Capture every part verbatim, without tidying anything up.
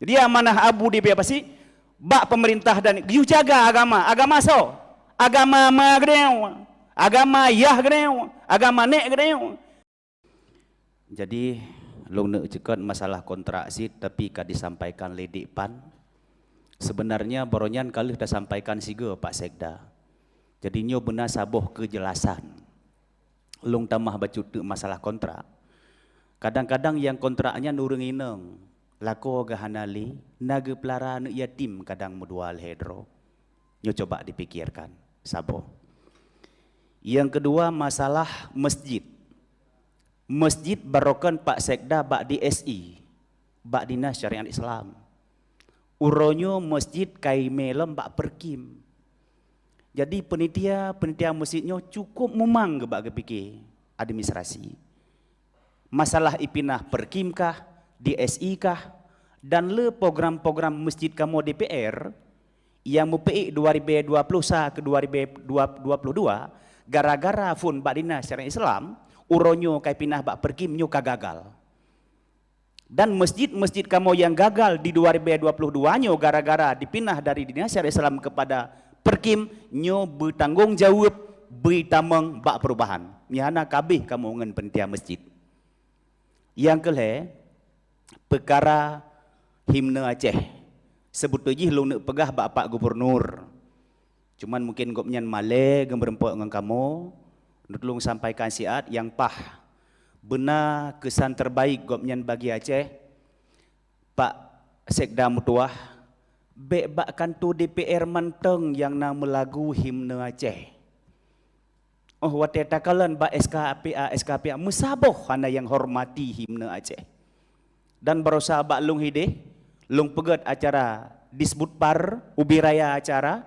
Jadi amanah Abu di Paya Pasi bak pemerintah dan geuyue jaga agama. Agama soe? Agama ma geutanyoe, agama yah geutanyoe, agama nek geutanyoe. Jadi lôn neuk ceukot masalah kontrak cit, tapi ka disampaikan lé Dik Pan. Sebenarnya baroe nyan ka lheueh tasampaikan sigoe Pak Sekda. Jadi nyoe beuna saboh keujelasan. Lôn tamah bacut teuk masalah kontrak. Kadang-kadang nyang kontrak nyan ureuëng inong, lakoe geuhana lé, na geupeulara aneuëk yatim kadang meudua lhée droe. Nyoe coba dipikirkan, saboh. Nyang keudua, masalah masjid. Masjid barokon Pak Sekda bak D S I, bak Dinas Syariat Islam. Uroe nyoe masjid ka imé lom bak Perkim. Jadi penitia-penitia masjid nyoe cukup mumang geubak geupike administrasi. Masalah ipinah Perkim kah, D S I kah, dan le program-program masjid kamoe D P R nyang meupeuék dua ribu dua puluh sa keu dua ribu dua puluh dua, gara-gara phon bak Dinas Syariat Islam, uroe nyoe ka ipinah bak Perkim nyoe ka gagal. Dan masjid-masjid kamoe nyang gagal di dua ribu dua puluh dua nyoe gara-gara dipinah dari Dinas Syariat Islam kepada Perkim nyoe beutanggong jaweueb beuitamong bak perubahan. Meuhana kabeh kamoe ngon penitia masjid. Nyang keu lhée, peukara himne Aceh. Seubeutôi jih lôn neuk peugah bak Pak Gubernur. Cuman mungken gobnyan malée geumeureumpok ngon kamoe, neutulông sampaikan siat nyang paih. Beuna keusan terbaik gobnyan bagi Aceh, Pak Sekda meutuwah, bék bak kanto D P R mantong nyang na meulagu himne Aceh. Oh watée takalon bak S K P A, S K P A meusaboh hana nyang hormati himne Aceh. Dan barosa bak lông hideh, lông peugét acara Disbudpar, ubé raya acara,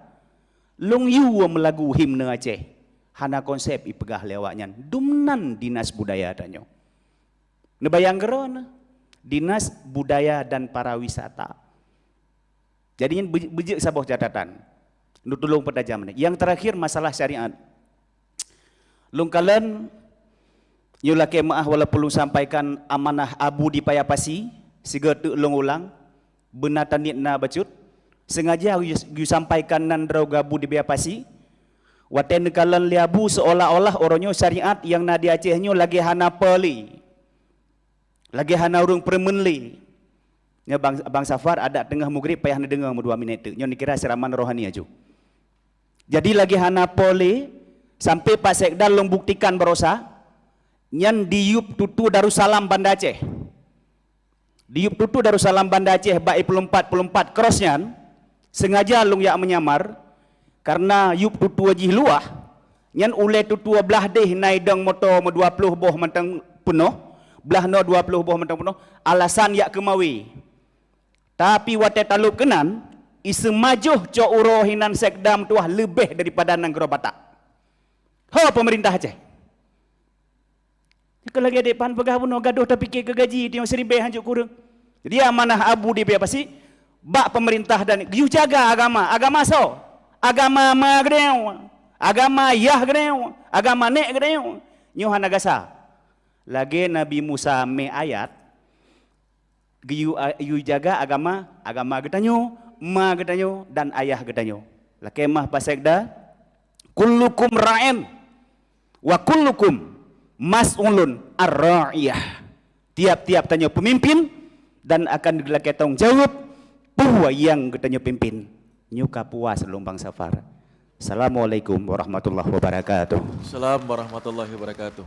lông yue meulagu himne Aceh. Hana konsep ipeugah lé awaknyan, dumnan dinas budaya tanyoe. Neubayang keudroe, Dinas Budaya dan Pariwisata. Jadi nyan beu-, beujeuet saboh catatan. Neutulông peutajam nyoe. Nyang terakhir masalah syariat. Lôn kalon nyoe lakée meuáh walaupun lôn sampaikan amanah Abu di Paya Pasi, sigoe teuk lôn ulang, beuna taniet na bacut. Sengaja geuyue sampaikan nan droe geuh Abu di Paya Pasi. Watée neukalon lé Abu seolah-olah uroe nyoe syariat nyang na di Aceh nyoe lagée hana peue lé. Lagée hana ureuëng peureumeun lé. Nyoe bang, bang Safar adak teungoh mugrib payah neudeungoe meudua minét teuk. Nyoe neukira seuraman rohani aju. Jadi lagée hana peue lé, sampai Pak Sekda lôn buktikan barosa, nyan di yup tutue Darussalam Banda Aceh. Di yup tutue Darussalam Banda Aceh bak i peuleumpat-peuleumpat cross nyan, sengaja lôn jak meunyamar, karena yup tutue jih luwah, nyan ulée tutue blaih deh na idong moto meudua ploh boh mantong peunoh, blaih noe dua ploh boh mantong peunoh, alasan jak keumawe. Tapi watée talop keunan, iseumajoh cok uroe hinan Sekda meutuwah leubeh daripada nanggroe Batak. Ho pemerintah Aceh. Nyang lagée Dik Pan peugah bunoe gadoh tapike keu gaji tiong siribée hanjeuet kureueng. Jadi amanah Abu di Paya Pasi bak pemerintah dan geuyue jaga agama. Agama soe? Agama ma geutanyoe, agama yah geutanyoe, agama nek geutanyoe. Nyoe hana gasa. Lagée Nabi Musa mé ayat, geuyue a-, geuyue jaga agama, agama geutanyoe, ma geutanyoe dan ayah geutanyoe. Lakée mah Pak Sekda, kullukum ra'in wa kullukum mas'ulun ar-ra'iyah. Tiap-tiap tanyoe peumimpin dan akan geulakée tanggung jaweueb peue nyang geutanyoe pimpin. Nyoe ka puas lôn bang Safar. Assalamualaikum warahmatullahi wabarakatuh. Salam warahmatullahi wabarakatuh.